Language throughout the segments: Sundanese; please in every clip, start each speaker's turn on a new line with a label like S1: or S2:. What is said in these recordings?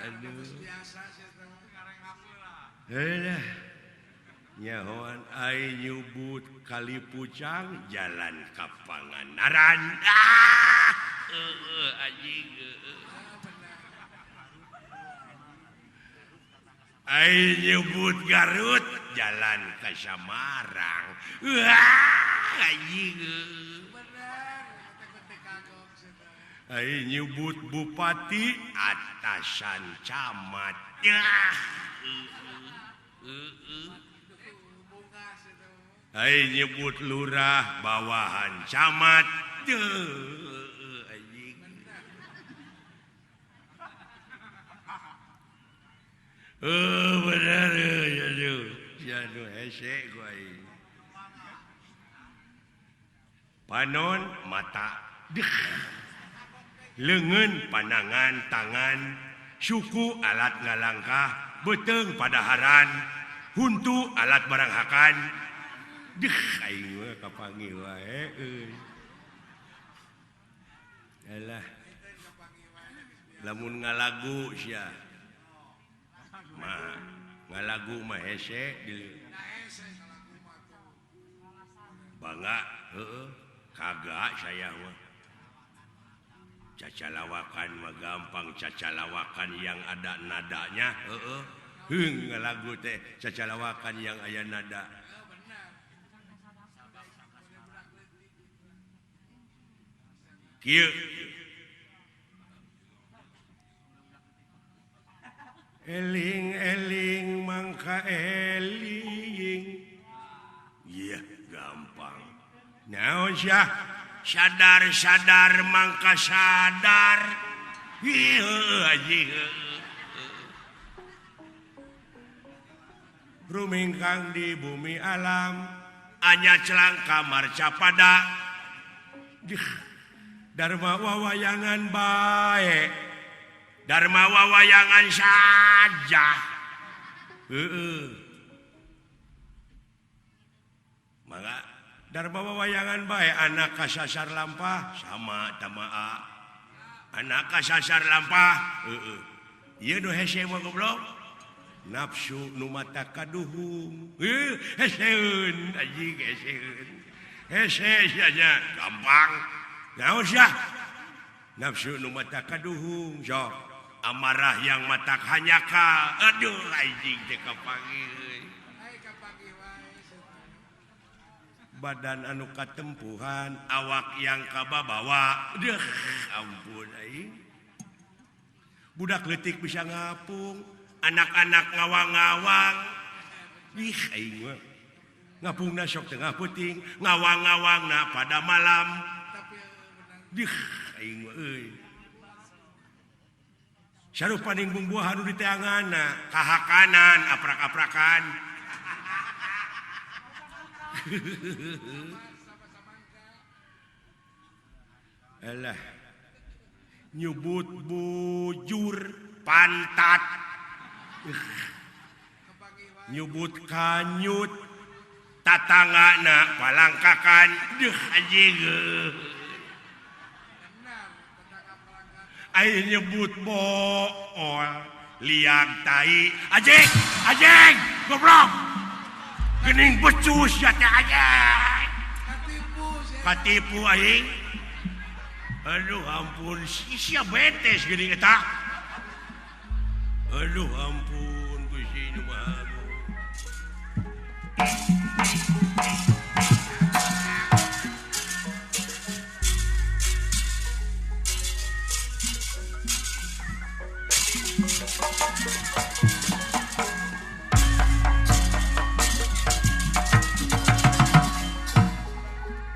S1: Aduh. Eh, nyahoan ai nyubut kali pucang jalan ka Pangandaran. Ah, heueuh anjing heueuh. Ai nyebut Garut jalan ka Samarang. Wah, anjing. Ai nyebut bupati atasan camat. Yah. Ai nyebut lurah bawahan camat. Duh, anjing. Oh, bener aduh. Aduh hese ku aing. Panon mata. Deh. Leungeun panangan tangan, suku alat ngalangkah, beuteung padaharan, huntu alat baranghakan. Deh aing mah kapanggih wae euy. Alah. Lamun ngalagu sia. Mah ngalagu mah hese deui. Bangga heueuh kagak saya mah. Cacalawakan mah gampang, cacalawakan yang ada nadanya heueuh. Heung ngalagu teh cacalawakan yang aya nada. Kieu. Eling-eling mangka eling. Iya gampang. Naon sia? Sadar-sadar mangka sadar. Ieu anjing. Rumingkang di bumi alam, anya celang kamar capada. Dih, Dharma wawayangan bae. Dharma wawayangan saja. Heeh. Mangga Dharma wawayangan bae anak kasasar lampah sama tamaa. Anak kasasar lampah heeh. Ieu nu hese mah goblok. Nafsu nu mata kaduhung. Heuh, heseun anjing heseun. Hese sia nya gampang. Naon sia? Nafsu nu mata kaduhung sok. Amarah yang mata hanyaka. Aduh anjing teh kapanggih euy. Badan anu katempuhan, awak yang kababawa. Deuh, ampun aing. Budak leutik bisa ngapung, anak-anak ngawang-ngawang. Ih aing mah. Ngapungna sok tengah peuting, ngawang-ngawangna pada malam. Deuh aing mah euy. Sarupaning bumbuahan nu diteanganna, kahakanan aprak-aprakan. Alah. Nyebut bujur pantat. Nyebut kanyut tatanggana palangkakan. Deuh anjing. Ai nyebut bool liang tai anjing anjing goblok geuning becus ya teh anjing katipu aing. Aduh ampun sia betes geuning eta. Aduh ampun Gusti nu Maha Agung.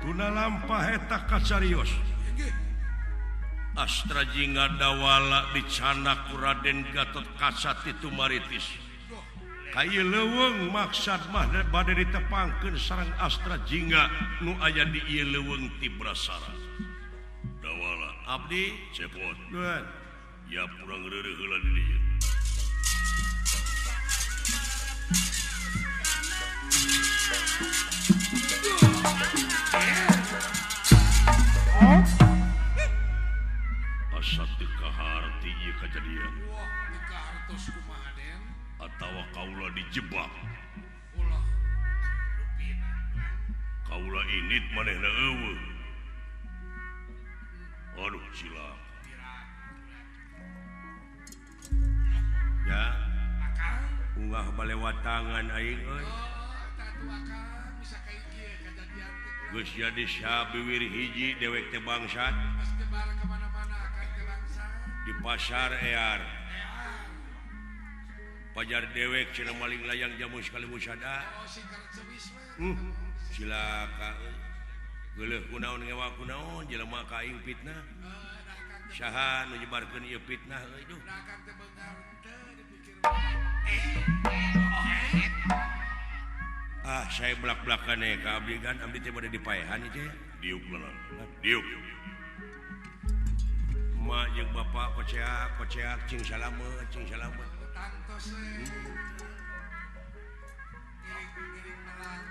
S1: Tuna lampah eta kacarios. Astra Jingga Dawala dicanak ku Raden Gatot Kaca Titumaritis. Ka ieu leuweung maksad mah bade ditepangkeun sareng Astra Jingga nu aya di ieu leuweung Tibrasara. Dawala abdi cepot. Nuhun. Ya purang reureuh heula di dieu. teu kaharti ieu kajadian.
S2: Wah, teu kahartos kumaha Den?
S1: Atawa kaula dijebak.
S2: Ulah rupina.
S1: Kaula init manehna eueuh. Aduh cilaka. Ya.
S2: Akang
S1: ungah balewatangan aing euy.
S2: Oh, eta atuh akang bisa ka ieu kajadian teh.
S1: Geus jadi sabiwir hiji dewek teh bangsat.
S2: Geus nyebar ka mana-mana akang teh bangsat.
S1: Di pasar ear.
S2: Ear.
S1: Pajar dewek cenah maling layang jamu sekali musada.
S2: Oh, singkar cewis we.
S1: Cilaka euy. Geuleuh kunaon ngewa kunaon jelema ka aing fitnah. Saha nu nyebarkeun ieu fitnah euy duh.
S2: Da akang teh beunghar teu dipikir.
S1: Ah, saya belak-belakan eh ka abdi kan abdi teh bade dipaehan ieu teh. Diuk lah. Diuk. Mak jeung bapak koceak, koceak cing salamet, cing salamet.
S2: Tangtos we. Ngiring-ngiring melang.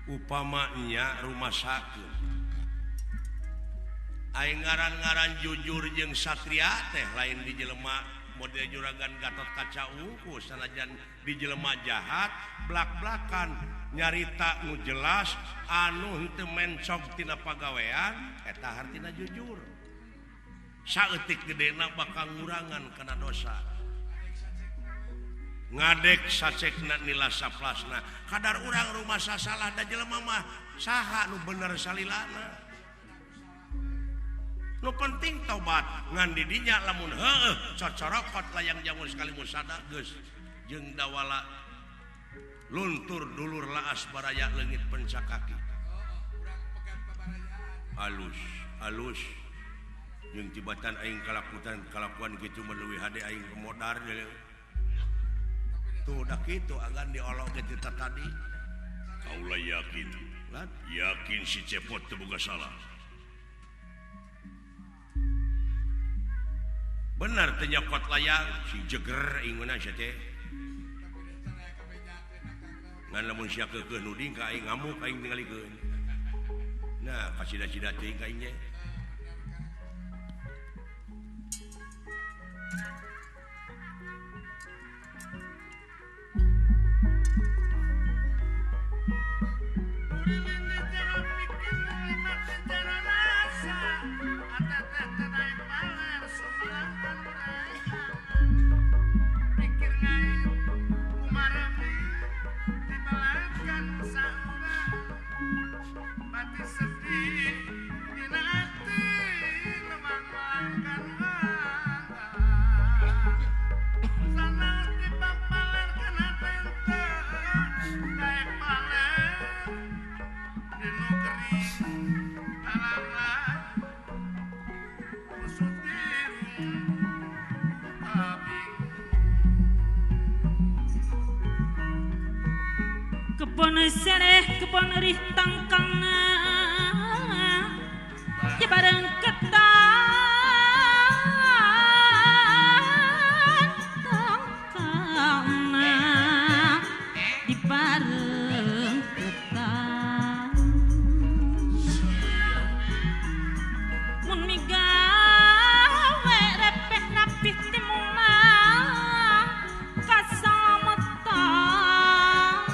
S1: Upamanya rumah sakit. Aing ngaran-ngaran jujur jeung satria teh lain di jelema model juragan Gatot Kaca unggul sanajan di jelema jahat blak-blakan nyarita nu jelas anu henteu mencog tina pagawean eta hartina jujur. Saeutik gedena bakal ngurangan kana dosa. Ngadek sacekna nila saplasna kadar urang rumah sasalah da jelema mah saha nu bener salilana. Nu penting tobat ngan di dinya lamun heueuh cocorokot layang jamur sekali musada geus jeung dawala luntur dulur laas baraya leungit pencakaki. Alus alus jeung tibatan aing kalakutan kalakuan kitu mah leuwih hade aing kemodar tuh dah kitu agan diolok ge teh tadi. Kaula yakin yakin si Cepot teu boga salah. Benar teh nyokot layang si jeger inguna sia teh. Ngan lamun sia keukeuh nuding ka aing ngamuk aing tingalikeun. Nah, kasida-sida teuing ka aing nya.
S3: Kebon sereh kebon rih tangkangna ya bareng ketan tangkangna di bareng ketan mun migawe repeh rapih timulang kasalametan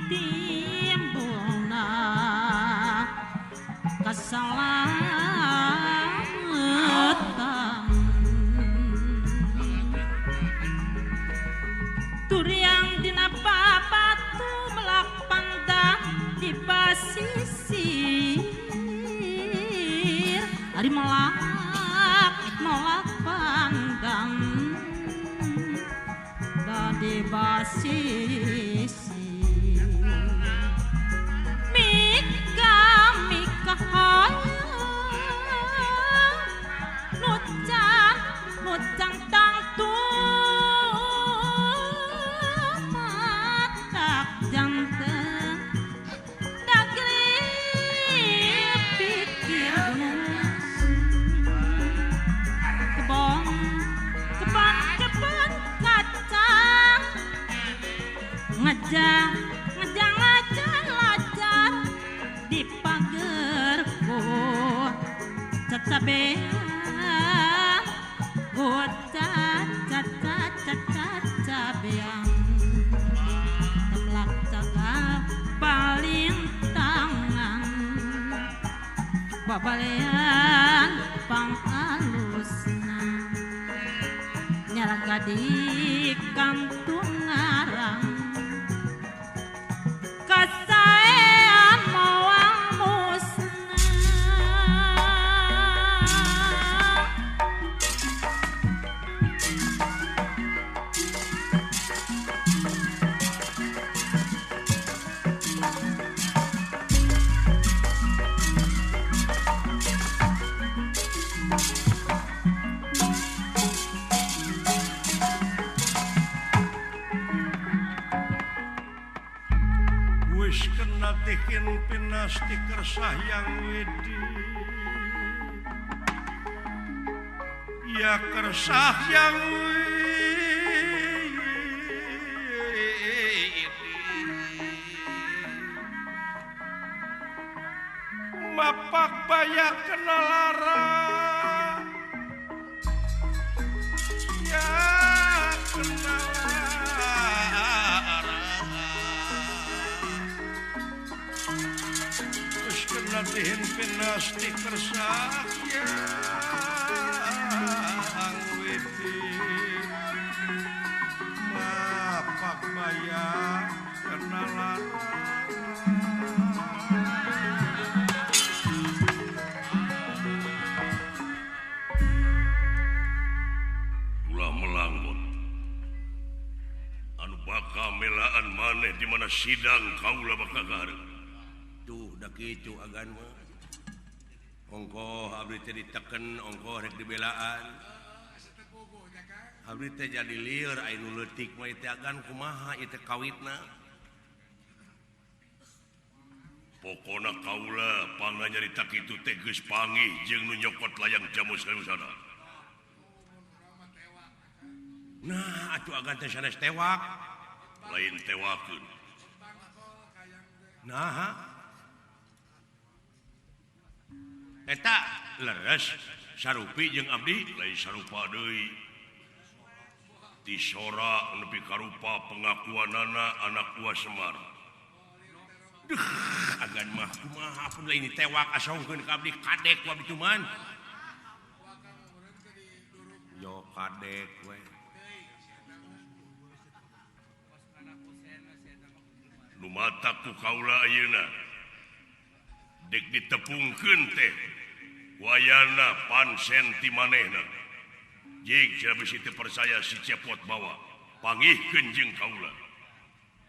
S3: timbulna kasalamatan turiang dina babatu melak pandan di pasisir ari melak melak pandan da di basisir mika mika hayang nucang nucang tangtu matak janten dagri pikir gunung kebon kebon kebon kacang ngejang ngejang. Cabean Gocat cacat cacat cabean Temlak cakap paling tangan Babalean pangalusna Nyaraga di kantung ngarang Kasaean moal musnah.
S1: Wis kena tikin pinasti kersah yang wedi ya kersah yang wedi mapak bayak kena lara ya kena lara Wis kena tihin pinasti kersah yang wedi mapak bayak kena lara.
S4: Ulah melanggot anu bakal melaan maneh di mana sidang kaula bakal gareup.
S1: Tuh da kitu agan mah. Ongkoh abdi teh diteken, ongkoh rek dibelaan. Abdi teh jadi lieur aya nu leutik mah teh agan kumaha ieu teh kawitna.
S4: Pokona kaula pangna nyarita kitu teh geus panggih jeung nu nyokot layang Jamus Karusana.
S1: Nah, atuh agan teh sanes tewak.
S4: Lain tewakeun.
S1: Nah, eta leres sarupi jeung abdi
S4: lain sarupa deui. Tisora nepi karupa pengakuanana anak buah Semar.
S1: Duh, agan mah kumaha pun lain ditewak asongkeun ka abdi kadek ku abdi cuman. Yo kadek we.
S4: Nu matak ku kaula ayeuna dek ditepungkeun teh wayana pansen ti manehna. Jig cenah bisi teu percaya si Cepot bawa pangihkeun jeung kaula.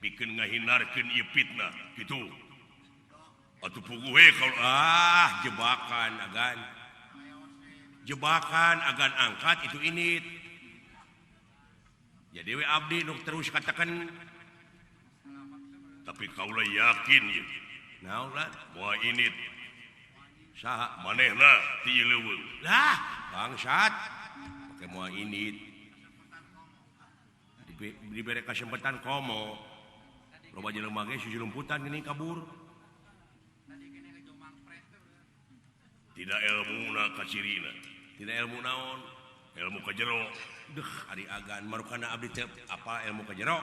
S4: Pikeun ngahinarkeun ieu fitnah kitu. Atuh puguh we kaula.
S1: Ah, jebakan agan. Jebakan agan angkat itu init. Jadi we abdi nu terus katakan
S4: tapi kaula yakin ieu.
S1: Naon lah?
S4: Moal init.
S1: Saha
S4: manehna ti ieu leuweung.
S1: Lah, bangsat. Pake moal init. Dibere kesempatan komo. Loba jelema ge susulumputan geuning kabur.
S4: Tidak ilmuna kacirina.
S1: Tidak ilmu naon?
S4: Ilmu ka jero.
S1: Duh, ari agan marukana abdi teh apa ilmu ka jero?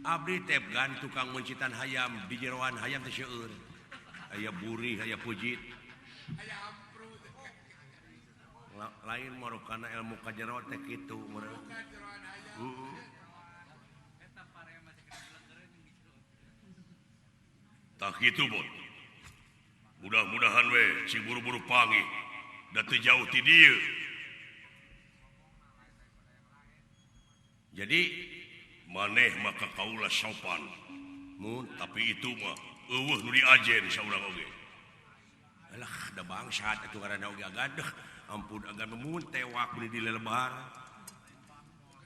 S1: Abdi teh gan tukang mencitan hayam di jeroan hayam teh seueur. Aya burih, aya pujit. Lain marukana ilmu ka jero teh kitu meureun. Heeh.
S4: Tah kitu bot. Mudah-mudahan we si buru-buru panggih da teu jauh ti dieu.
S1: Jadi
S4: maneh maka kaula sopan.
S1: Mun
S4: tapi itu mah eueuh nu diajen saurang oge.
S1: Alah da bangsat atuh ngaranna oge agadeuh. Ampun agan mun tewak beli di lelebar.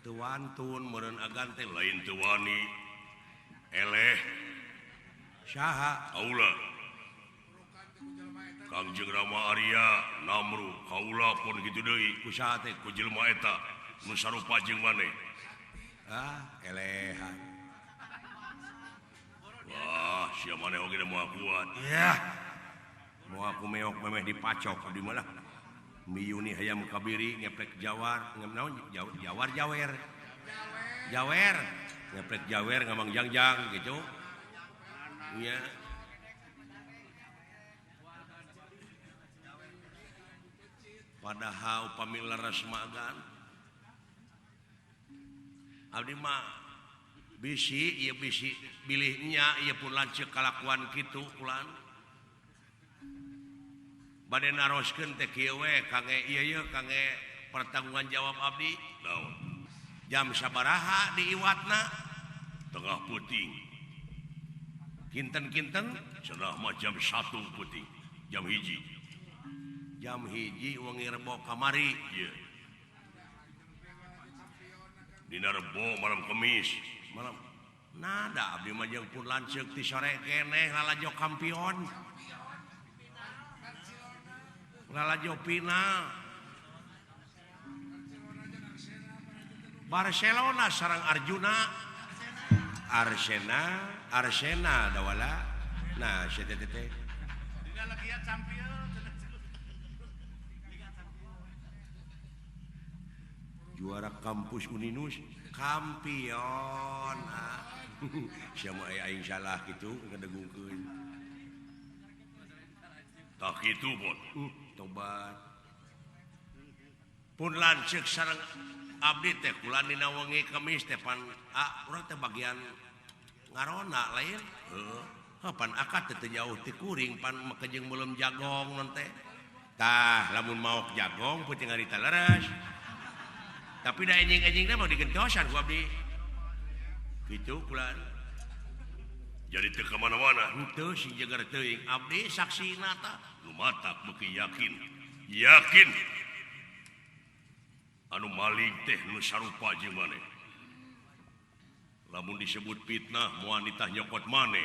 S1: Teu wantun meureun agan teh
S4: lain teu wani. Eleh
S1: saha
S4: kaula. Kangjeng Rama Arya Namru kaula pun kitu deui
S1: ku saha teh
S4: ku jelema eta nu sarupa jeung maneh.
S1: Ah, elehan.
S4: Wah, sia maneh oge moal kuat.
S1: Ya. Moal ku meok memeh dipacok abdi mah lah. Miyuni hayam kabiri ngeplek jawar, naon jawar jawer. Jawer, ngeplek jawer ngamang jangjang gitu. Nya. Padahal upami leres magan. Abdi mah bisi ieu bisi bilihnya ieu pun lanceuk kalakuan kitu ulan. Bade naroskeun teh kieu we kangge ieu ieu kangge pertanggungan jawab abdi.
S4: Naon?
S1: Jam sabaraha diiwatna?
S4: Tengah peuting.
S1: Kinten-kinten
S4: cenah mah jam 1 peuting, jam 1.
S1: Jam 1 wengi Rebo kamari.
S4: Ieu. Dina Rebo malam Kemis.
S1: Malam. Nada abdi mah jeung pun lanceuk ti sore keneh lalajo kampion. Lalajo final. Barcelona sareng Arjuna. Arsena, Arsena dawala. Nah, sia teh teh.
S2: Dina Liga Champion.
S1: Juara kampus Uninus kampion. Sia mah aing salah kitu ngedegungkeun.
S4: Tah kitu bot.
S1: Tobat. Pun lanceuk sareng abdi teh kula dina wengi Kemis teh pan urang teh bagian ngarona lain. Heeh. Pan akad teh teu jauh ti kuring pan make jeung meuleum jagong non teh. Tah lamun maok jagong peuting harita leres. Tapi da enjing-enjing teh mah digentosan ku abdi. Kitu kula.
S4: Jadi teu ka mana-mana.
S1: Henteu sing jeger teuing abdi saksina tah.
S4: Nu matak beuki yakin. Yakin. Anu maling teh nu sarupa jeung maneh. Lamun disebut fitnah moal nitah nyokot maneh.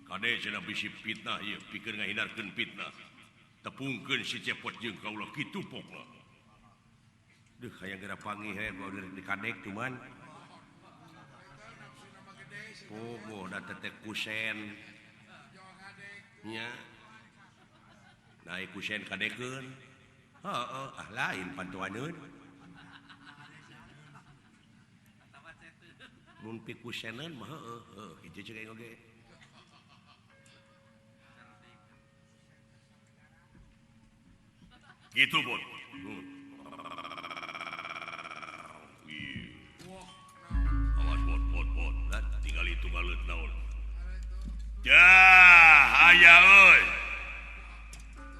S4: Kade cenah bisi fitnah ieu pikeun ngahindarkeun fitnah. Tepungkeun si Cepot jeung kaula kitu pokna.
S1: Duh hayang geura panggih we gua di kadek cuman. Pogo da teteh kusen. Nya. Naik kusen kadekeun. Heeh, ah lain pantuaneun. Mun pikuseneun mah heueuh, heuh kitu ceuk aing oge.
S4: Kitu bot. Awas bot bot bot. Tinggal itu galet naon. Dah aya euy.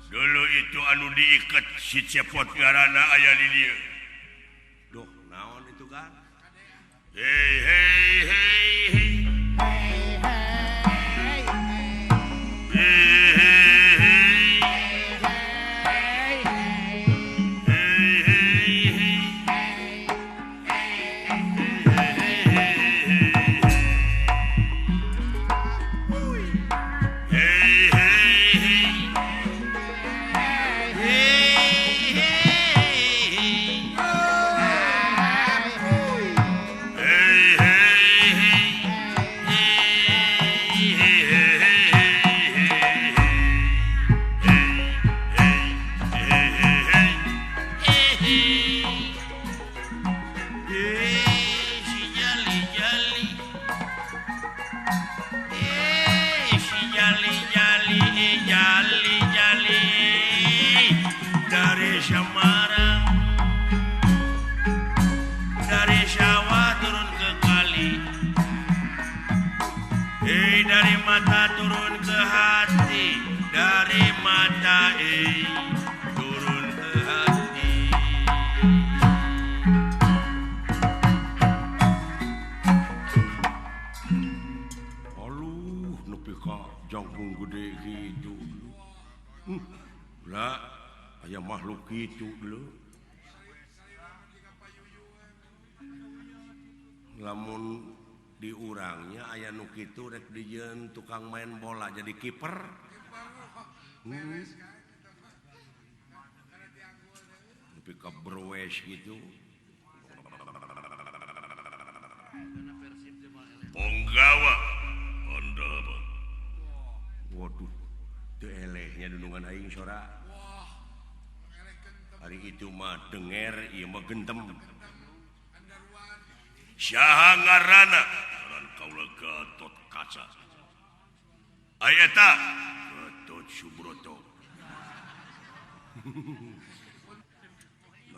S4: Dulu itu anu diiket si Cepot ngaranna aya di dieu.
S1: Duh, naon itu kan?
S4: Hey hey hey hey. Hey hey hey. Hey hey hey. Hey hey hey. Hey hey. Hey hey hey. Hey hey hey. Hey hey. Si jali jali. Si jali jali jali jali. Dari Semarang, dari sawah turun ke kali. Dari mata turun ke hati, dari mata turun ke hati.
S1: Aluh, nepi ka jangkung gede kitu. Lah, aya makhluk kitu lho. Lamun di urangnya aya nu kitu rek dijieun tukang main bola jadi kiper. Nepi ka berwes gitu.
S4: Ponggawa Anda apa?
S1: Waduh teu elehnya dunungan aing sora. Hari itu mah denger ieu mah gentem. Saha ngaranna? Ngaran kaula Gatot Kaca. Ai eta Gatot Subroto.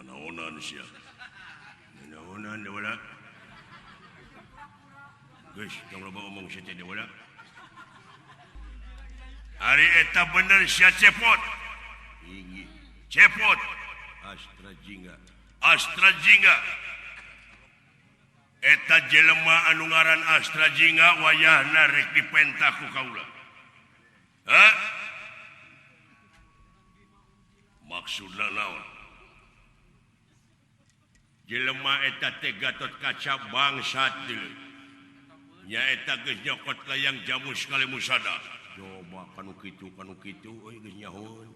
S1: Nanaonan sia. Nanaonan dewa. Geus tong loba omong sia teh dewa. Ari eta bener sia cepot. Inggih. Cepot. Astra Jingga. Astra Jingga. Eta jelema anu ngaran Astra Jingga wayahna rek dipentah ku kaula. Hah? Maksudna naon? Jelema eta teh Gatot Kaca bangsat deui. Nyaeta geus nyokot layang jamus kali musada. Coba kanu kitu euy geus nyahoeun.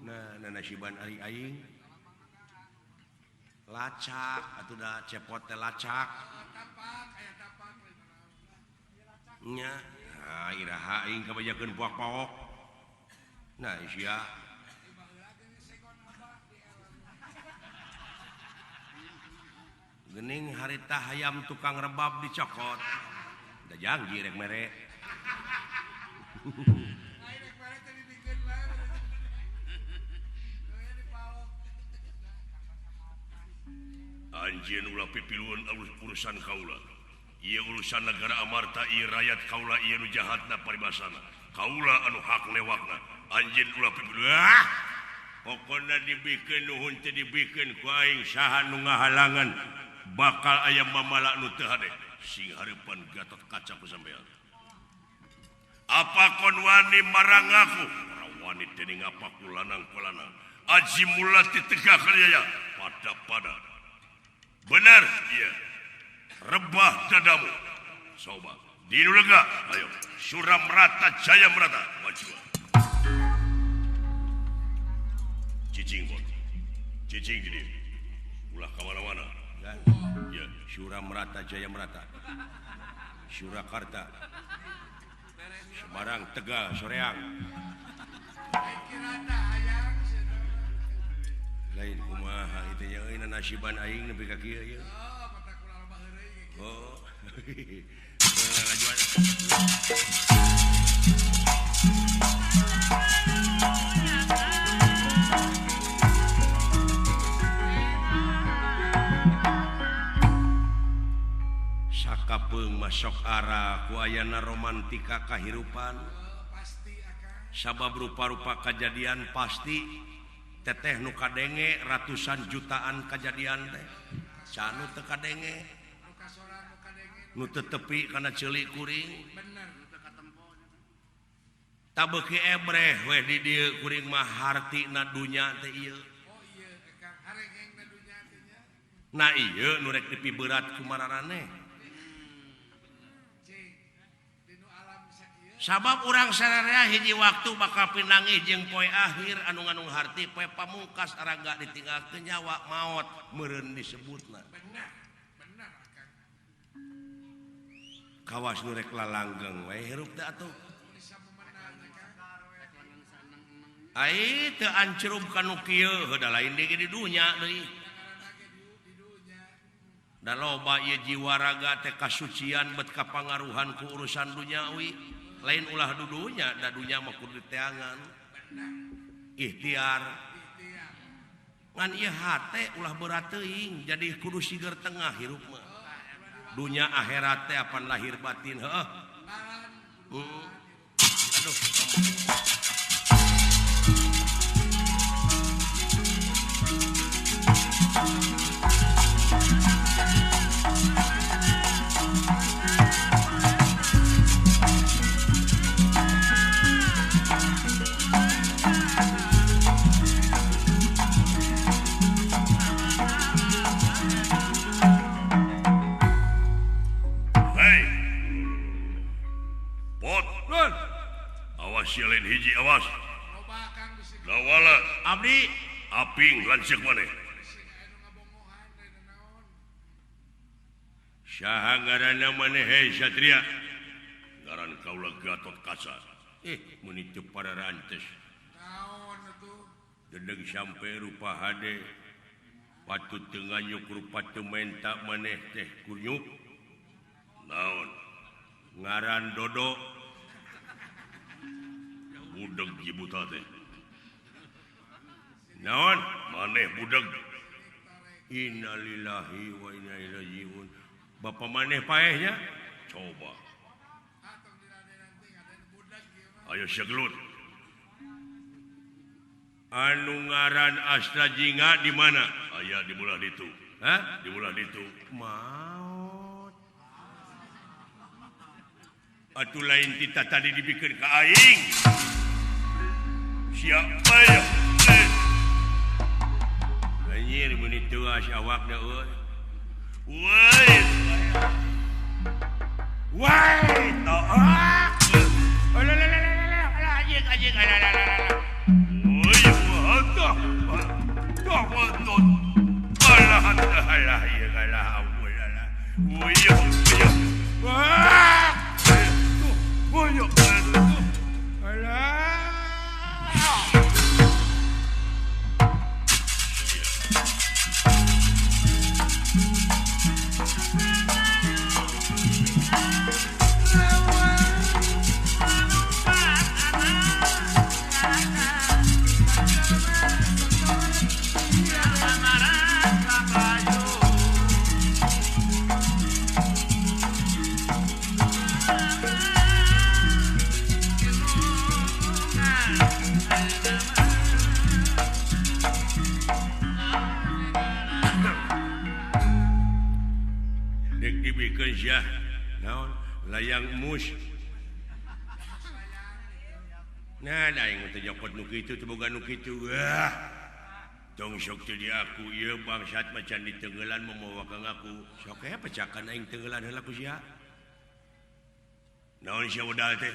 S1: Nah nasiban ari aing. Lacak atuh da cepot teh lacak. Nya, nah iraha aing kabajakeun puak paok. Nah sia. Gening harita hayam tukang rebab dicokot. Da janji rek mere. Anjeun ulah pipilueun urusan kaula. Ieu urusan negara Amarta, ieu rakyat kaula, ieu nu jahatna paribasana. Kaula anu hak newakna. Anjeun ulah pipilueun. Ah! Pokona dibikeun nuhun teu dibikeun ku aing saha nu ngahalangan bakal aya mamala nu teu hade. Sing hareupan Gatot Kaca ku sampean. Apa kon wani marang aku? Ora wani dening apa ku lanang ku lanang. Aji mula titegak kaliaya pada-pada. Benar, iya. Rebah dadamu. Soba, dinu lega. Ayo, Suram Merata Jaya Merata. Maju. Cicing bot. Cicing jadi. Ulah ka mana-mana. Ya, Suram Merata Jaya Merata. Surakarta. Semarang, Tegal, Soreang. Lain kumaha itu nya euy nasiban aing nepi ka kieu ieu. Oh. Sakapeung masok ara ku ayana romantika kahirupan. Sabab rupa-rupa kajadian pasti teteh nu kadenge ratusan jutaan kajadian teh. Canu teu kadenge. Nu teu tepi kana ceuli kuring. Tabeuki ebreh weh di dieu kuring mah hartina dunya teh ieu. Nah ieu nu rek dipiberat ku mararaneh. Sabab urang sararea hiji waktu bakal pinanggih jeung poe akhir anu nganung harti poe pamungkas araga ditinggalkeun nyawa maot meureun disebutna.
S2: Benar, benar akang.
S1: Kawas nu rek lalanggeng we hirup teh atuh. Ai teu ancrub ka nu kieu heuh da lain deui di dunya deui. Da loba ieu jiwa raga teh kasucian bet kapangaruhan ku urusan dunyawi. Lain ulah dudunya, da dunya mah kudu diteangan. Ikhtiar. Ngan ieu hate ulah berat teuing, jadi kudu siger tengah hirup mah. Dunya akhirat teh apan lahir batin heuh. Aduh.
S4: Lain hiji awas. Lawala
S1: abdi
S4: aping lanceuk maneh.
S1: Saha ngaranna maneh hei Satria?
S4: Ngaran kaula Gatot Kaca.
S1: Meuni teu pararantes.
S2: Naon atuh?
S1: Dedeg sampe rupa hade. Patut teu nganyuk rupa teu menta maneh teh kunyuk. Naon? Ngaran Dodo. Budeg jibuta teh. Naon? Maneh budeg. Innalillahi wa inna ilaihi rajiun. Bapa maneh paehnya? Coba. Ayo segelut. Anu ngaran Astra Jingga di mana? Aya di belah ditu. Hah? Di belah ditu. Maot. Atuh lain tita tadi dibikeun ka aing. Siapa ya? Anjir meuni teuas awakna euy. Woi. Woi, toak. Anjing anjing alah. Layang mus. Nah, da aing teh nyokot nu kitu teu boga nu kitu. Wah. Tong sok teu diaku ieu bangsat macan ditenggelan momowa ka ngaku. Sok aya pecakan aing tenggelan heula ku sia. Naon sia wedal teh?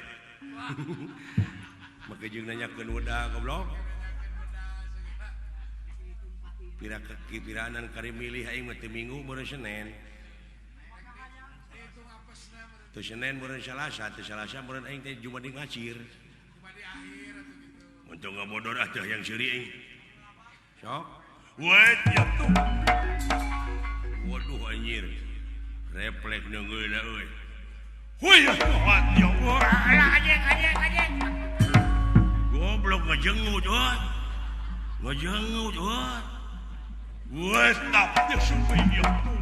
S1: Make jeung nanyakeun wedal goblok. Pira kipiranan kari milih aing mah teu minggu meureun Senen. Teu Senen meureun Salasa, teu Salasa meureun aing teh Jumat di ngacir. Untung ngabodor ah teh yang seuri aing. Sok. Wet ya tuh. Waduh anjir. Refleks neungeuna euy. Huy ya tuh. Alah anjing anjing anjing. Goblok ngajengut euy. Ngajengut euy. Wet tap teh sampai ya tuh.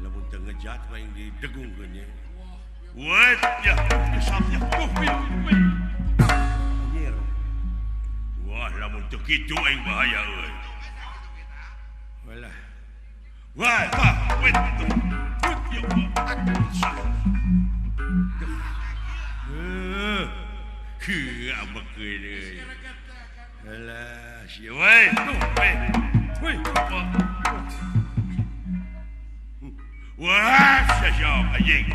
S1: Lamun teu ngejat mah aing didegungkeun nya. Wet ya samnya tuh. Anjir. Wah, lamun teu kitu aing bahaya euy. Walah. Wah, tah, wet tuh. Heuh, abekeun euy. Alah, sia we. Tuh, we. Woi. Wah, sia anjing.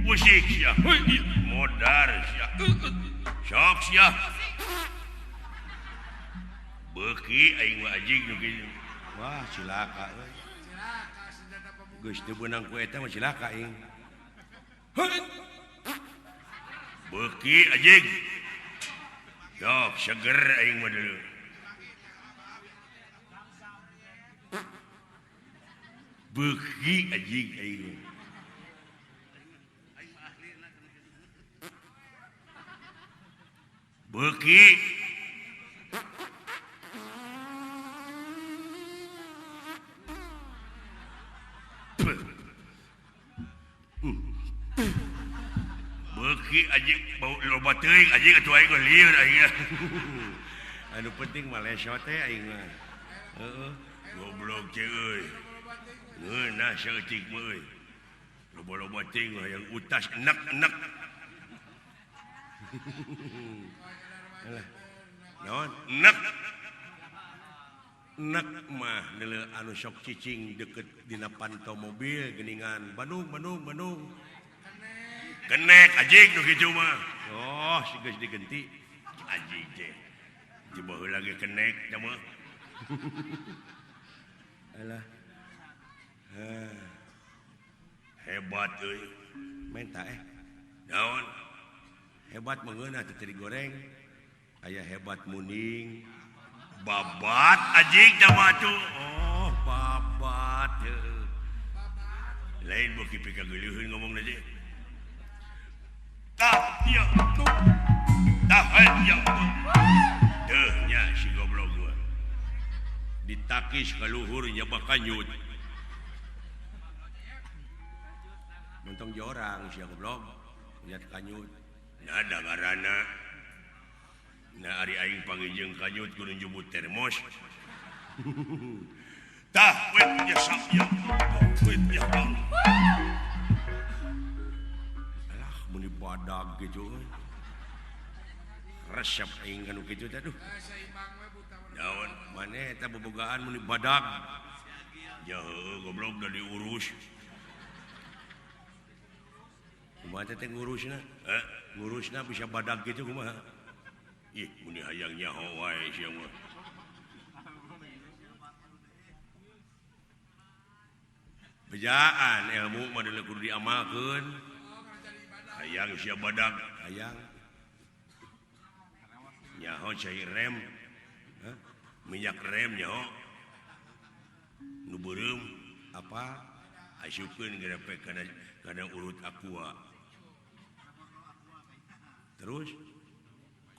S1: Musik sia. Modar sia. Sok sia. Beuki aing mah anjing nu kitu. Wah, cilaka euy.
S2: Cilaka senjata pemukul.
S1: Geus teu beunang ku eta mah cilaka aing. Beuki anjing. Sok seger aing mah dulu. Beuki anjing aing. Beuki. Beuki anjing bau loba teuing anjing atuh aing lieur aing. Anu penting mah lesot teh aing mah. Heeh, goblok teh euy. Ngeunah saeutik mah euy. Loba-loba teuing hayang utas enek-enek. Alah. Naon? Enek. Enek mah neuleuh anu sok cicing deket dina panto mobil geuningan Bandung Bandung Bandung. Kenek anjing nu kitu mah. Oh, si geus digenti anjing teh. Di baheula ge kenek teh mah. Alah. Hebat euy. Menta Naon? Hebat mengeunah teh digoreng. Aya hebat muning. Babat anjing tah batu. Oh, babat. Lain beuki pikageuleuheun ngomongna teh. Tah ya tuh. Tah ya tuh. Deuh nya si goblok gua. Ditakis ka luhur nya bakanyut. Mentong jorang sia goblok. Lihat kanyut. Nah da ngaranna. Nah ari aing panggil kanyut kudu njubut termos. Tah wet ya sak ya. Wet ya. Alah mun badag kitu euy. Resep aing kanu kitu teh aduh. Naon maneh eta bobogaan mun badag. Ya heueuh goblok da diurus. Kumaha teh ngurusna? Ngurusna bisa badag kitu kumaha? Ih, mun hayang nyaho wae sia mah. Bejaan ilmu mah kudu diamalkeun. Hayang sia badag, hayang. Nyaho cai rem. Hah? Minyak rem nyaho. Nu beureum apa? Asupkeun gerepe kana urut aqua. Terus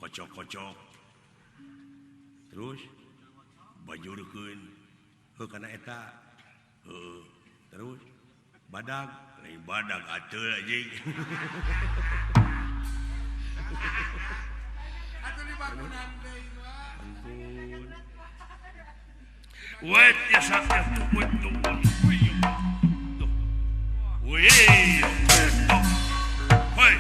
S1: kocok-kocok. Terus bajurkeun heuh kana eta. Heuh. Terus badag, lain badag ateul anjing.
S2: Atuh dibangunan deui mah.
S1: Ampun. Wet ya sak ya wet tuh. Wih. Hoi.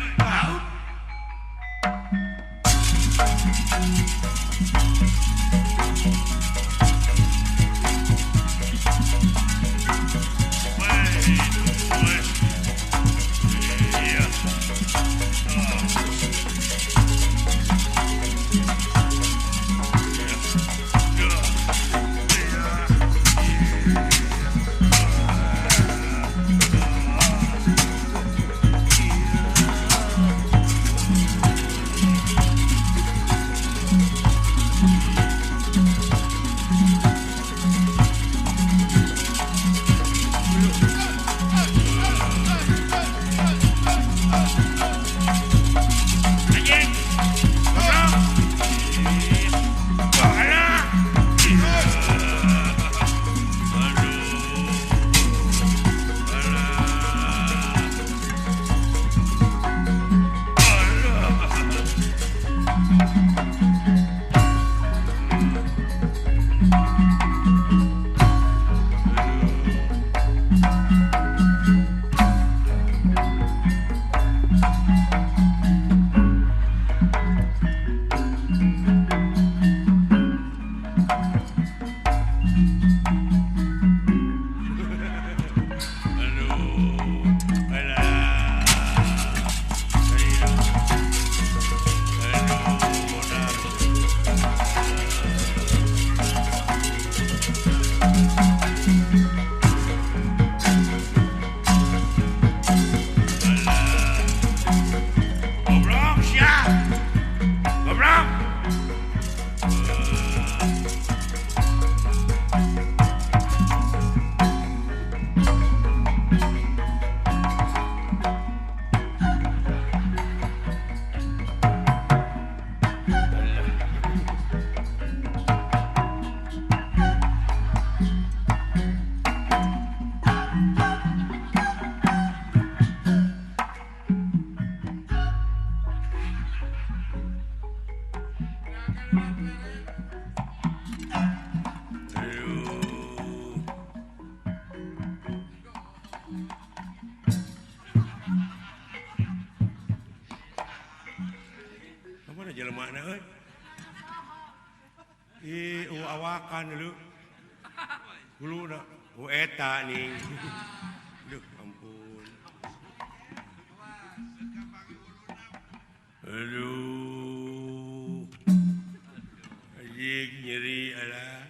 S1: Awakan lu hulu eta nih. Duh ampun. Aduh. Anjing nyeri alah.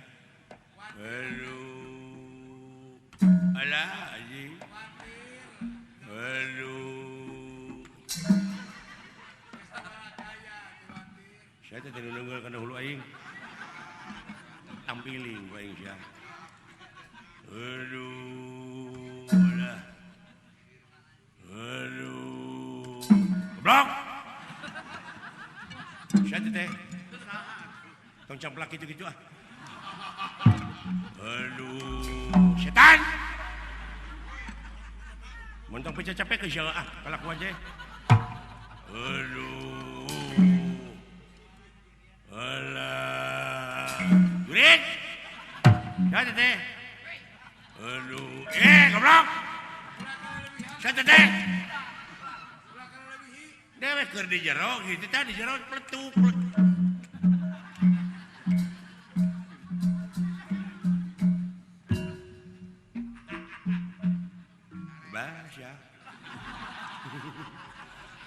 S1: Aduh. Alah anjing. Aduh. Ditampiling ku aing sia. Aduh lah. Aduh. Goblok. Sia teh. Tong camplak kitu-kitu ah. Aduh, setan. Montong pecah capek ke sia ah, kalakuan teh. Aduh. Alah. Jurik. Sia teh. Aduh, goblok. Sia teh. Dewek keur di jero kitu tah di jero pletuk. Bahasa.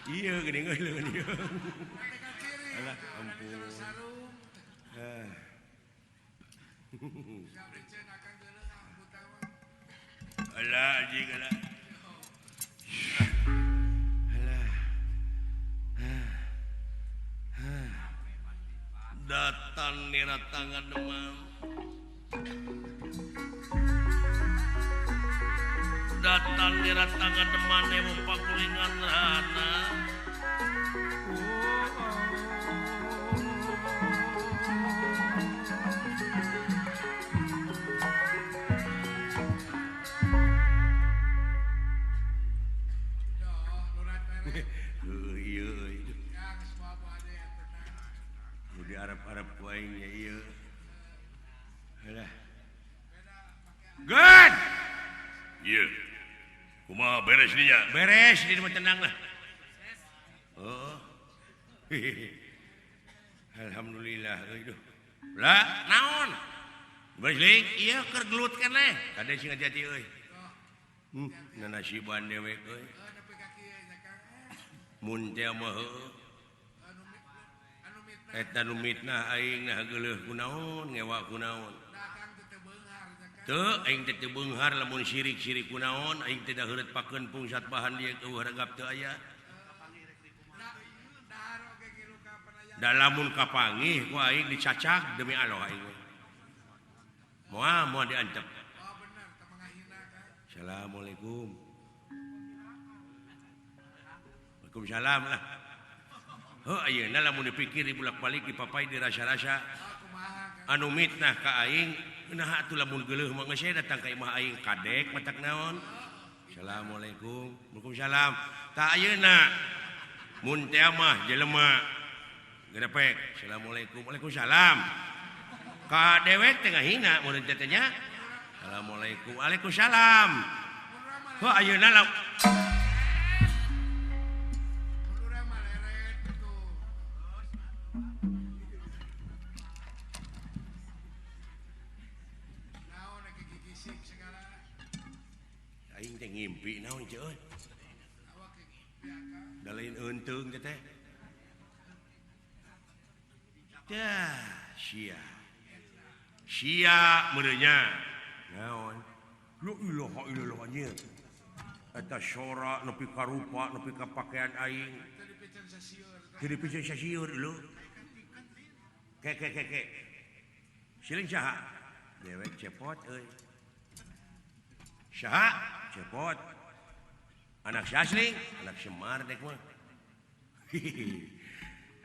S1: Iya geuning euy leuweung ieu. Alah ampun. Alah anjing alah. Alah. Datang niratangan demam. Datang niratangan demane mung pakulingan rahana. Di Arab-Arab ku aing nya ieu. Alah. Good. Ieu. Kumaha beres dinya? Beres di mah tenang lah. Oh. Alhamdulillah euy duh. Lah, naon? Beres ling, ieu keur gelut keneh. Kade sing hati-hati euy. Nanasiban dewek euy. Mun teh mah heueuh. Eta nu mitnah aing nah geuleuh kunaon ngewa kunaon. Teu aing teh teu beunghar lamun sirik-sirik kunaon aing teh da heureut pakeun pungsat bahan dieu eueuh regap teu aya. Da lamun kapanggih ku aing dicacag demi Allah aing. Moal moal diantep. Assalamualaikum. Waalaikumsalam lah. Heuh ayeuna lamun dipikir dibulak-balik dipapai dirasa-rasa anu mitnah ka aing naha atuh lamun geuleuh mah geus datang ka imah aing kadek matak naon. Assalamualaikum. Waalaikumsalam. Tah ayeuna mun teh mah jelema gerepek. Assalamualaikum. Waalaikumsalam. Ka dewek teh ngahina mun teh teh nya. Assalamualaikum. Waalaikumsalam. Heuh ayeuna lamun aing teh ngimpi naon ceu euy. Da lain eunteung teh teh. Dah sia. Sia meureunya. Naon? La ilaha illallah anjeun. Eta sora nepi ka rupa nepi ka pakaian aing. Teu dipicen sasieur leuh. Ke ke ke ke. Siling saha? Dewek cepot euy. Saha? Cepot. Anak sasling, anak Semar dek mah.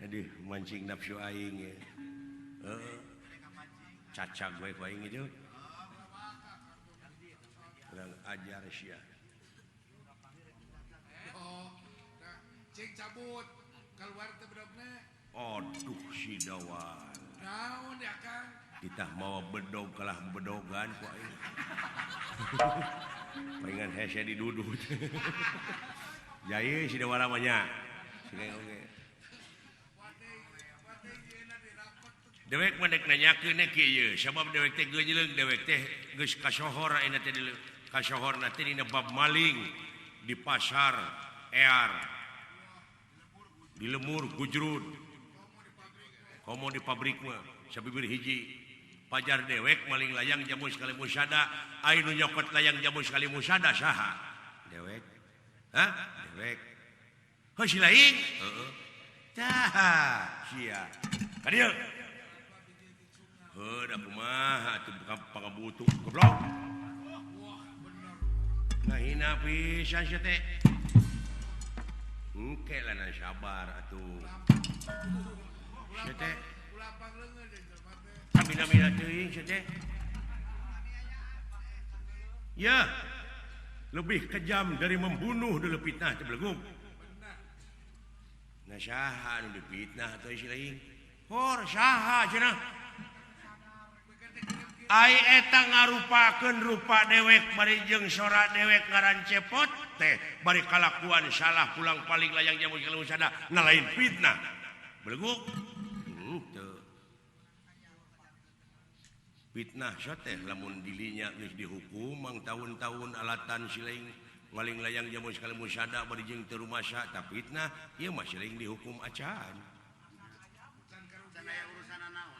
S1: Aduh, mancing nafsu aing ya. Heeh. Cacag we ku aing itu. Kurang ajar sia.
S2: Oh, cing cabut keluar teh bedogna.
S1: Aduh si dawan.
S2: Naon ya Kang?
S1: Kita mawa bedog kalah bedogan ku aing. Palingan hese didudut. Jaya si dawara mah nya. Oge. Dewek mah dek nanyakeun kieu, sabab dewek teh geunyeung dewek teh geus kasohor ayeuna teh kasohorna teh dina bab maling di pasar ear. Di lemur gujrud. Komo di pabrik mah sabibir hiji. Pajar dewek maling layang jamu sekali musada, ai nu nyokot layang jamu sekali musada saha? Dewek. Hah? Dewek. Heuh si lain? Heeh. Tah, sia. Ka dieu. Heuh Da kumaha atuh pangabutuh goblok. Ngahina pisan sia teh. Engke lah na sabar atuh. Sia teh. Kamina-mina teuing sia teh. Ya. Lebih kejam dari membunuh dulu fitnah teh belegug. Nah saha nu dipitnah atuh si lain? Hor saha cenah? Ai eta ngarupakeun rupa dewek bari jeung sora dewek ngaran cepot teh bari kalakuan salah pulang paling layang jamu segala usada na lain fitnah. Belegug. Teu. Fitnah teh lamun dilinya geus dihukum mang tahun-tahun alatan si lain maling layang jamu sekali musada bari jeung teu rumasa ta fitnah ieu mah si lain dihukum acan.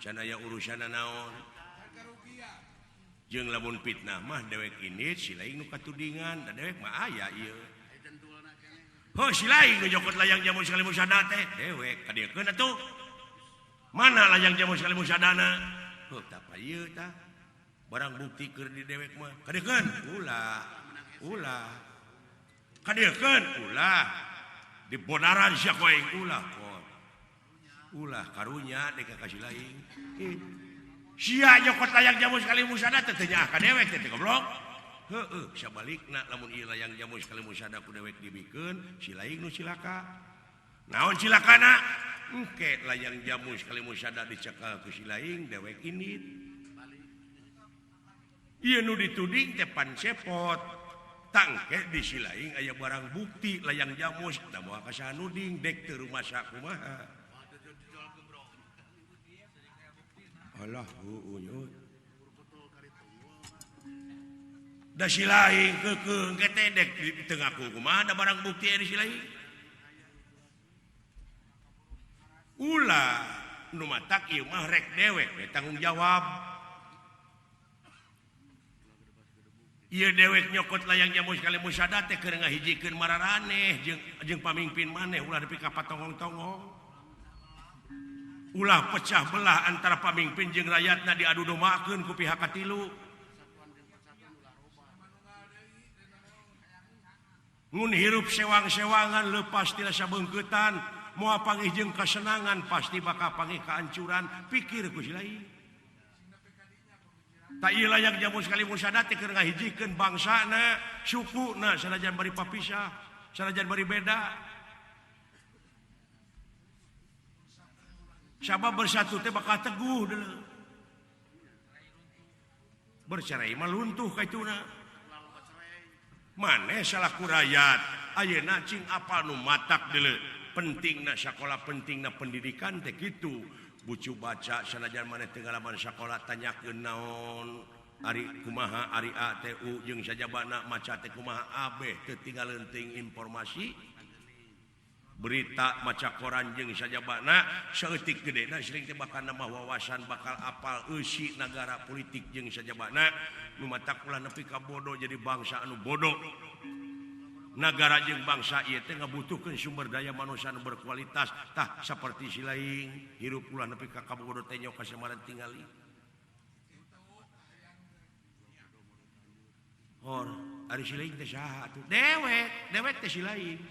S1: Can aya urusanna naon. Jeung lamun fitnah mah dewek ini si lain nu katudingan da dewek mah aya ieu. Heuh si lain nu jokot layang jamu sekali musada teh dewek kadiekeun atuh. Mana layang jamu sekali musadana? Heuh tah ieu tah. Barang bukti keur di dewek mah kadiekeun ulah. Ulah. Kadiekeun ulah. Di bonaran sia ku aing ulah kor. Ulah karunya dek ka si lain. Sia nyokot layang jamu sekali musada teh teu nyaah ka dewek teh goblok. Heueuh sabalikna lamun ieu layang jamu sekali musada ku dewek dibikeun si lain nu cilaka. Naon cilakana? Engke layang jamu sekali musada dicekal ku si lain dewek indit. Ieu nu dituding teh pan cepot. Tangke di si lain aya barang bukti layang jamu da moal ka saha nuding dek teu rumasa kumaha. Alah heueuh. Da si lain keukeuh engke teh dek teu ngaku kumaha da barang bukti aya di si lain. Ulah nu matak ieu mah rek dewek we tanggung jawab. Ieu dewek nyokot layang jamu sekali musada teh keur ngahijikeun mararaneh jeung pamingpin maneh ulah nepi ka patongong-tongong. Ulah pecah belah antara pamimpin jeung rakyatna diadu dombakeun ku pihak katilu. Mun hirup sewang-sewangan leupas ti rasa beungkeutan, moal panggih jeung kasenangan pasti bakal panggih kahancuran, pikir ku si lain. Ta ieu layang jamu sekali musada teh keur ngahijikeun bangsana, sukuna sanajan bari papisah, sanajan bari beda. Sabab bersatu teh bakal teguh deuleu. Bercerai mah luntuh kaituna. Maneh salaku rakyat, ayeuna cing apal nu matak deuleu. Pentingna sakola, pentingna pendidikan teh kitu. Bucu baca sanajan maneh teu ngalaman sakola tanyakeun naon ari kumaha ari A T U jeung sajabana maca teh kumaha abeh teu tinggal leuting informasi. Berita maca koran jeung sajabana saeutik gedena sering teh bakal nambah wawasan bakal apal eusi nagara politik jeung sajabana nu matak ulah nepi ka bodoh jadi bangsa anu bodoh. Nagara jeung bangsa ieu teh ngabutuhkeun sumber daya manusia anu berkualitas tah saperti si lain hirup ulah nepi ka kabodoh teh nyok kasamaran tingali. Hor ari si lain teh saha atuh? Dewek, dewek teh si lain.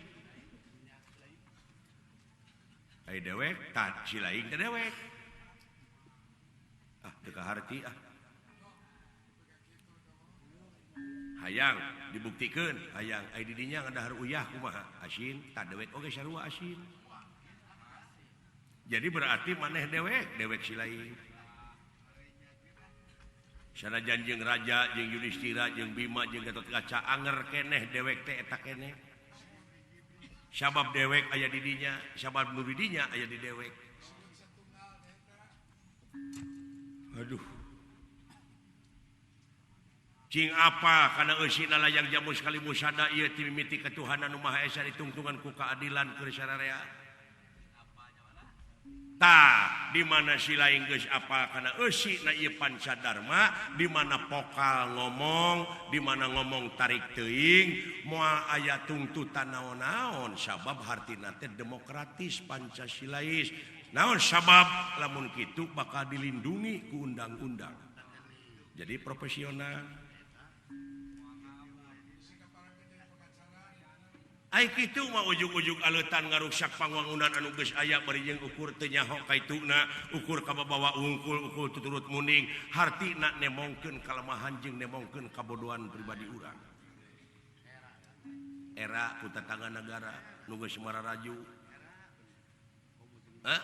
S1: Ai dewek tah si lain teh dewek. Ah teu kaharti ah. Hayang dibuktikeun hayang ai di dinya ngadahar uyah kumaha asin tah dewek oge sarua asin. Jadi berarti maneh dewek, dewek si lain. Sanajan jeung raja jeung Yudhistira jeung Bima jeung Gatotkaca anger keneh dewek teh eta keneh. Sabab dewek aya di dinya, sabab nu di dinya aya di dewek. Aduh. Cing apa kana eusina layang jamu sekali musada ieu ti mimiti ketuhanan nu Maha Esa ditungtungan ku keadilan keur sararea. Tah, di mana si lain geus apal kana eusina ieu pancadarma, di mana pokal ngomong, di mana ngomong tarik teuing, moal aya tungtutan naon-naon sabab hartina teh demokratis Pancasilais. Naon sabab lamun kitu bakal dilindungi ku undang-undang. Jadi profesional. Ai kitu mah ujug-ujug aleutan ngaruksak pangwangunan anu geus aya bari jeung ukur teu nyaho kaituna, ukur kababawa wungkul, ukur tuturut muning, hartina nemongkeun kalemahan jeung nemongkeun kabodohan pribadi urang. Era ku tetangga negara nu geus mararaju. Hah?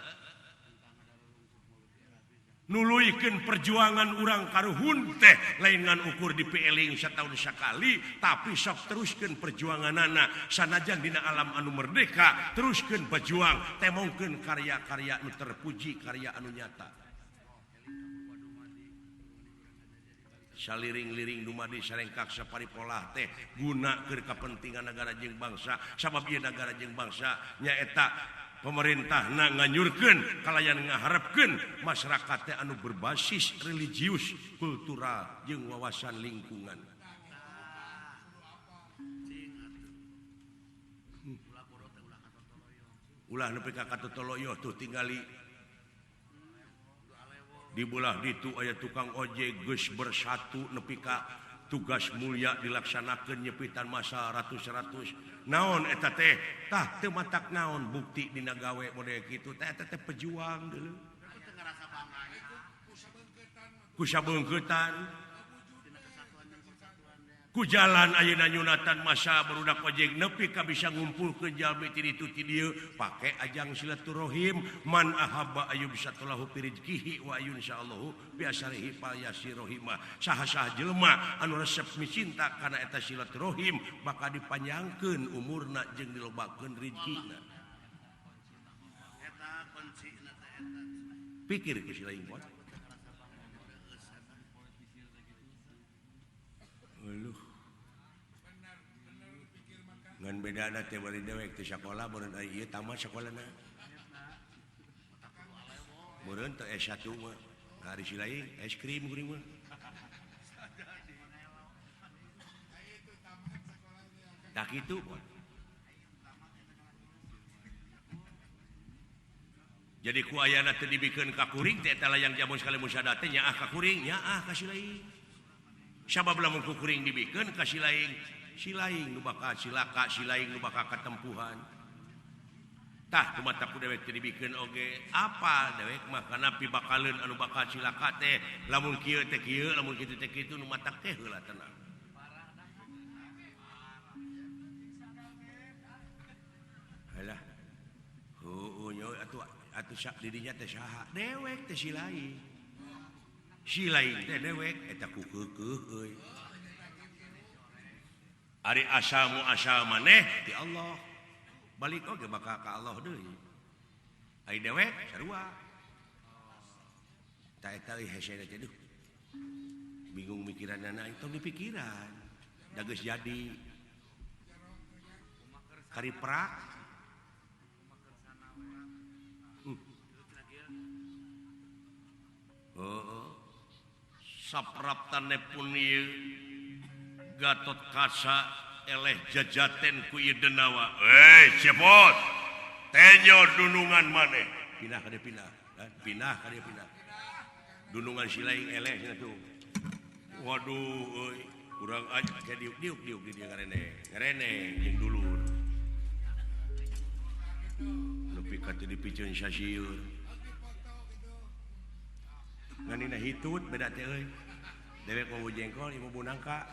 S1: Nuluykeun perjuangan urang karuhun teh lain ngan ukur dipieling satahun sakali tapi sok teruskeun perjuanganana sanajan dina alam anu merdeka teruskeun berjuang temongkeun karya-karya nu terpuji karya anu nyata saliring-liring dumadi sarengkak saparipolah teh guna keur kapentingan negara jeung bangsa sabab ieu negara jeung bangsa nyaeta pemerintah na nganyurkeun kalayan ngaharepkeun masyarakat teh anu berbasis religius, kultural jeung wawasan lingkungan. Ulah nepi ka katotoloyo tuh tingali di belah ditu aya tukang ojek geus bersatu nepi ka tugas mulia dilaksanakeun nyepitan masa ratus-ratus naon eta teh tah teu matak naon bukti dina gawe model kitu teh eta teh pejuang deuleu ku sabeungkeutan ku jalan ayeuna nyunatan masa barudak ojek nepi ka bisa ngumpulkeun jalmi ti ditu ti dieu pake ajang silaturahim man ahabba ayyub satulahu fi rizqihi wa ayun insyaallahu bi asarihi fal yasirohima saha-saha jelema anu resep micinta kana eta silaturahim bakal dipanjangkeun umurna jeung dilobakeun rizkina
S2: eta kuncina teh eta
S1: pikir ke si lain pot. Aduh. Ngan bedana teh bari dewek teh sakola beureun ari ieu tamat sakolana. Beureun teh S1 mah. Ari si lain es krim kuring mah. Tah kitu. Jadi ku ayana teh dibikeun ka kuring teh eta layang jamu sekali musada teh nyaah ka kuring, nyaah ka si lain. Sabab lamun ku kuring dibikeun ka si lain, si lain nu bakal cilaka, si lain nu bakal katempuhan. Tah kumaha ku dewek teh dibikeun oge, apa dewek mah kana pibakaleun anu bakal cilaka teh, lamun kieu teh kieu, lamun kitu teh kitu nu matak teh heula tenang. Halah. Heueuh nya atuh atuh sak didinya teh saha? Dewek teh si lain. Si lain teh dewek eta ku keukeuh euy. Ari asalmu asal maneh ti Allah. Balik oge bakal ka Allah deui. Ari dewek sarua. Ta eta euy hese teh duh. Bingung mikiranana tong dipikiran. Da geus jadi. Kari prak. Heeh. Sapraptane pun ieu Gatot Kaca eleh jajaten ku ieu denawa.
S4: Hei cepot. Tenyo dunungan maneh.
S1: Pindah ka dieu pindah. Pindah ka dieu pindah. Dunungan si lain eleh cenah tuh. Waduh euy, kurang aja ke diuk-diuk diuk di dieu ngarene. Ngarene jeung dulur. Nepi ka teu dipiceun sasieur. Ngan dina hitut beda teh euy. Dewek mau jengkol ieu mau nangka.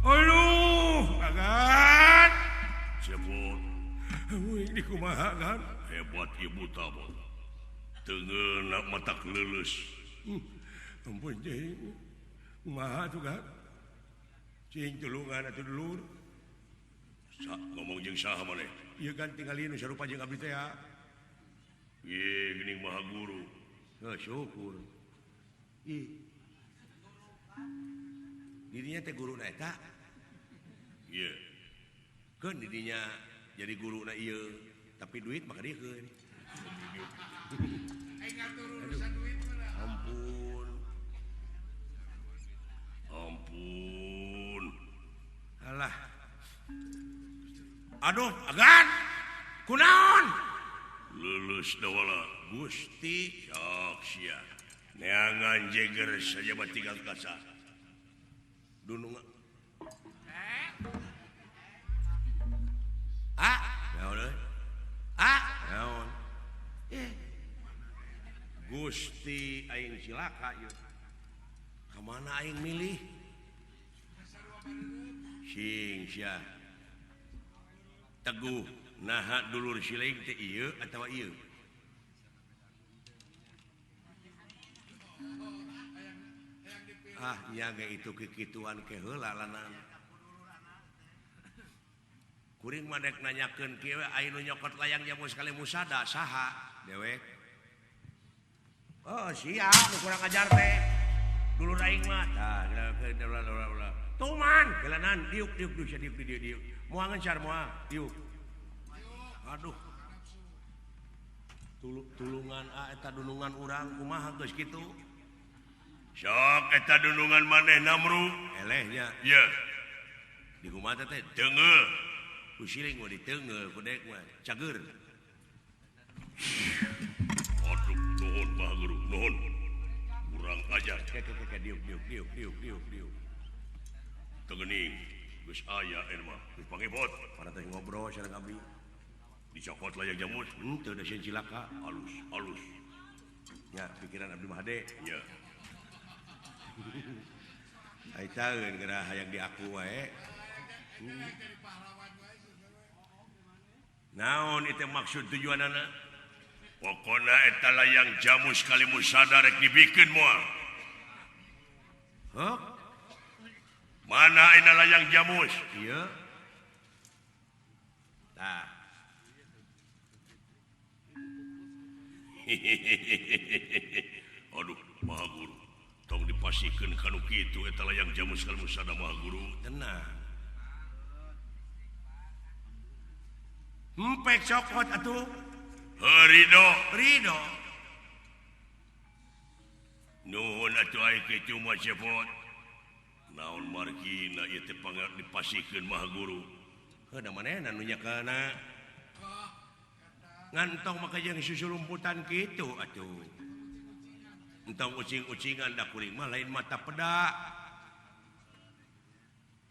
S1: Aduh, agan.
S4: Cepot.
S1: Euy, di kumaha kan?
S4: Hebat ieu buta mah. Teu ngeunah matak leuleus.
S1: Ampun cing. Kumaha tuh kan? Cing tulungan atuh dulur.
S4: Sa ngomong jeung saha maneh?
S1: Ieu kan tinggalin nu sarupa jeung abdi teh ya.
S4: Ieu geuning maha guru.
S1: Heuh, syukur. Ih. Dirinya teh guruna eta.
S4: Ieu.
S1: Keun didinya jadi guruna ieu, tapi duit mah kadiekeun. Ampun. Ampun. Alah. Aduh, agan. Kunaon? Lulus dawala Gusti sok sia. Neangan jeger saja tinggal kaca. Dunung. Ah, naon euy? Ah, naon? Eh. Gusti aing cilaka ieu. Ka mana aing milih? Sing sia. Teguh naha dulur siling teh ieu atawa ieu? Ah, nya ge itu kikituan ke heula lanan. Kuring mah dek nanyakeun kieu aya nu nyokot layang jamu sekali musada saha dewek. Oh, sia nu kurang ajar teh. Dulur aing mah tah ulah. Tuman gelanan diuk diuk diuk diuk diuk diuk. Moal ngencar moal diuk. Aduh. Tulungan eta dunungan urang kumaha geus kitu. Sok eta dunungan maneh namru elehnya. Ye. Di kumaha teh deungeul. Ku siling mah diteungeul ku dek mah cager. Aduh nuhun Bah Guru, nuhun. Kurang ajar. Ke ke ke diuk diuk diuk diuk diuk diuk. Teu geuning geus aya eta mah. Geus pangepot. Para teh ngobrol sareng abdi. Dicokot layang jamus, teu da sieun cilaka, alus alus. Nya pikiran abdi mah hade. Nya. Ai taeun geura hayang diaku wae. Naon itu maksud tujuanana? Pokona eta layang jamus kali musada rek dibikeun moal. Hah? Mana ayeuna layang jamus? Ieu. Tah. Aduh, Maha Guru. Tong dipasikeun kanu kitu eta layang jamus kali musada Maha Guru. Tenang. Empek cokot atuh. Ridho, ridho. Nuhun atuh ai kitu mah cepot. Naon margina ieu teh pangar dipasikeun Maha Guru. Heuh da manehna nu nyakeuna. Ngantong maka jeung susulumputan kitu atuh. Entong ucing-ucingan da kuring mah lain mata peda.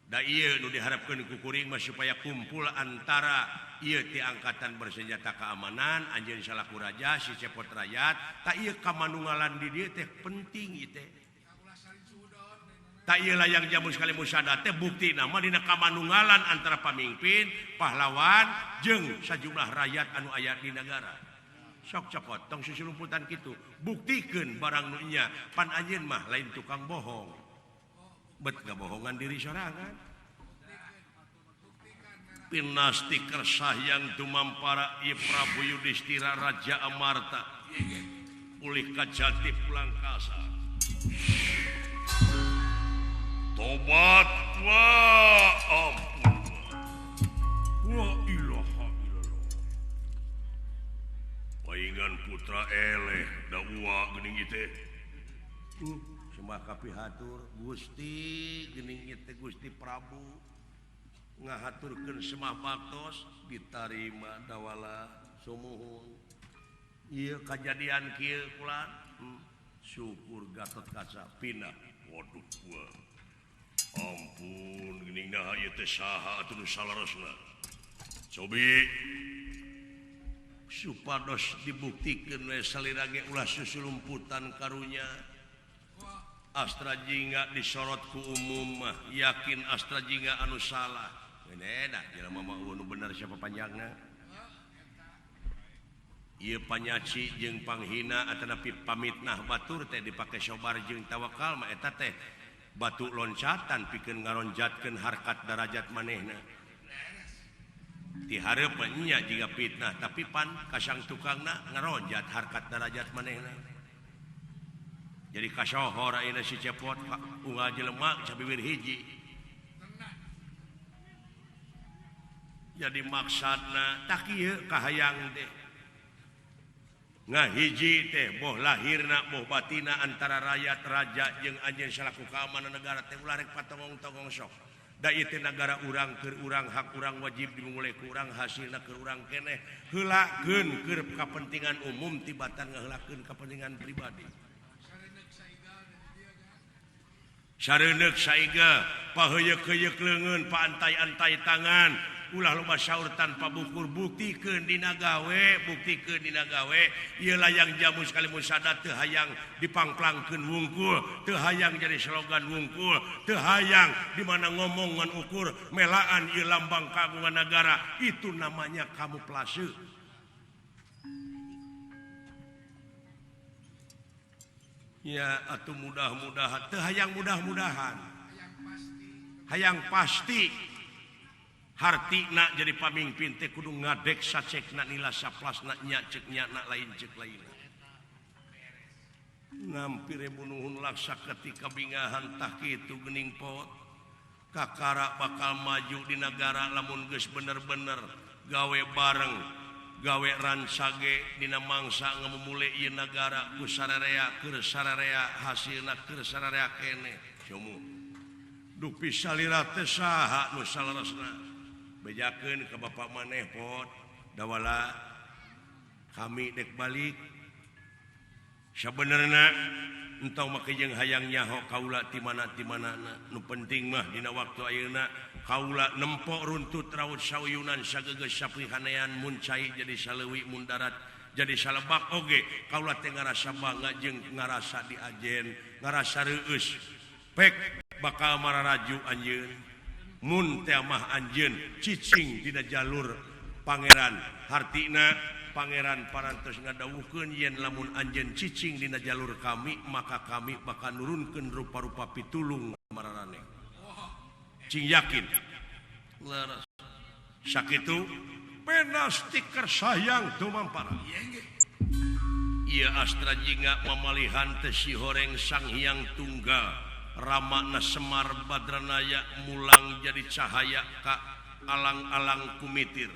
S1: Da ieu nu diharapkeun ku kuring mah supaya kumpul antara ieu ti angkatan bersenjata keamanan anjeun salaku raja si cepot rakyat tak ieu kamanunggalan di dieu teh penting ieu teh. Tak ieu layang jamus kali musada teh buktina mah dina kamanunggalan antara pamimpin, pahlawan jeung sajumlah rakyat anu aya di nagara. Sok cokot tong susulumputan kitu buktikeun barang nu nya pan anjeun mah lain tukang bohong. Bet ngabohongan diri sorangan. Pinasti kersahyang dumampara I Prabu Yudhistira Raja Amarta ulih kajati pulang kasa. Tobat wa ampun wa ilaha illallah. Paingan putra eleh da uwa geuning ieu teh. Sembah kapihatur Gusti geuning ieu teh Gusti Prabu ngahaturkeun semah baktos ditarima dawala sumuhun. Ieu kajadian kieu kula syukur Gatot Kaca pindah. Waduh gua. Ampun geuning naha ieu teh saha atuh nu salarosna. Cobi supados dibuktikeun we salira ge ulah susulumputan karunya. Astra Jingga disorot ku umum mah yakin Astra Jingga anu salah. Dah jelema mah nu bener siapa panjangna. Ieu panyaci jeung panghina atanapi pamitnah batur teh dipake sobar jeung tawakal mah eta teh batu loncatan pikeun ngaronjatkeun harkat darajat manehna. Ti hareup nya jiga fitnah tapi pan kasang tukangna ngaronjat harkat darajat manehna. Jadi kasohor ayeuna si cepot unggal jelema sabiwir hiji. Jadi maksudna tak kieu kahayang teh. Ngahiji teh boh lahirna boh batina antara rakyat raja jeung anjeun salaku keamanan negara teh ulah rek patongong-tongong sok. Da ieu teh nagara urang keur urang hak urang wajib dimulai ku urang hasilna keur urang keneh heulakeun keur kapentingan umum tibatan ngaheulakeun kepentingan pribadi. Sareuneuk saiga paheuyeuk-heuyeuk leungeun paantai-antai tangan ulah loba sahur tanpa bukur buktikeun dina gawe buktikeun dina gawe ieu layang jamu sekali musada teu hayang dipangplangkeun wungkul teu hayang jadi slogan wungkul teu hayang di mana ngomong ngan ukur melaan ieu lambang kagungan negara itu namanya kamuflase. Ya atuh mudah-mudahan teu hayang mudah-mudahan hayang pasti hartina jadi pamimpin teh kudu ngadek sacekna nila saplasna nya cek nya na lain cek lain. Ngampir bunuhun laksa ketika bingahan tah kitu geuning pot kakara bakal maju di negara lamun geus bener-bener gawe bareng gawe ransage dina mangsa ngamumule ieu nagara ku sararea keur sararea hasilna keur sararea keneh. Sumu dupi salira teh saha nu saleresna bejakeun ka bapak maneh pot dawala kami dek balik sabenerna entong make jeung hayang nyaho kaula ti mana nu penting mah dina waktu ayeuna kaula nempok runtut raut sauyunan sagegeus sapihanean mun cai jadi saleuwi mun darat jadi salebak oge kaula teh ngarasa bangga jeung ngarasa diajen ngarasa reueus pek bakal mararaju anjeun mun teh mah anjeun cicing dina jalur pangeran hartina pangeran parantos ngadawuhkeun yen lamun anjeun cicing dina jalur kami maka kami bakal nurunkeun rupa-rupa pitulung mararane cing yakin leres sakitu penas tiker sayang tumampara ieu astra jingga mamalihan teh si horeng Sang Hyang Tunggal Ramana Semar Badranaya mulang jadi cahaya ka alang-alang kumitir.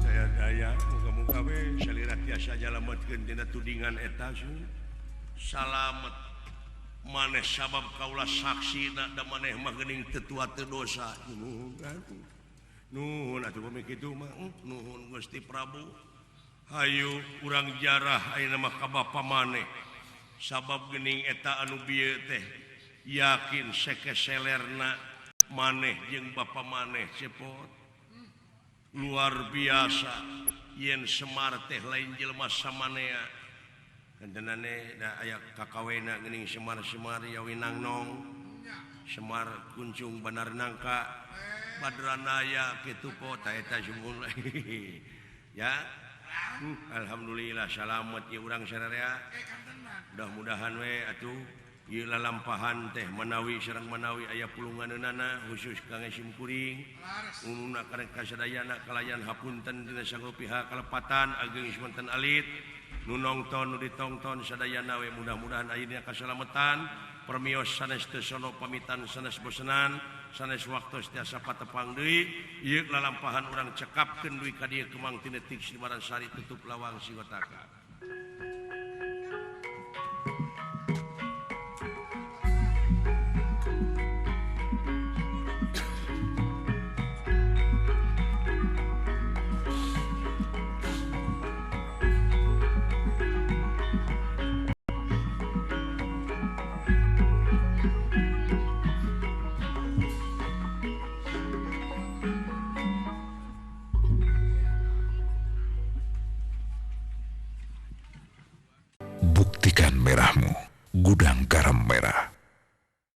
S1: Daya-daya muga-muga we salira tiasa nyalametkeun dina tudingan eta salamet maneh sabab kaula saksina da maneh mah geuning teu tua teu dosa. Nuhun atuh pami kitu mah nuhun Gusti Prabu. Hayu urang jarah ayeuna mah ka bapa maneh sabab geuning eta anu bieu teh yakin sekeselerna maneh jeung bapa maneh cepot luar biasa yen Semar teh lain jelema samanea. Kantenane da aya kakawena geuning Semar-semar ya winangnong Semar kuncung Bandar Nangka Badranaya kitu po ta eta sumul ya alhamdulillah salamet ieu urang sararea mudah-mudahan we atuh ieu lalampahan teh manawi sareng manawi aya pulunganeunana khusus kangge simkuring umumna karek kasadayana kalayan hapunten dina sagala pihak kalepatan ageng semanten alit nu nongton nu ditongton sadayana we mudah-mudahan ayeuna kasalametan permios sanes teu sono pamitan sanes bosenan sanes waktos tiasa patepang deui ieu lalampahan urang cekapkeun dugi ka dieu kemang ti detik Simaran Sari tutup lawang Sigotaka.
S5: Buktikan merahmu, Gudang Garam Merah.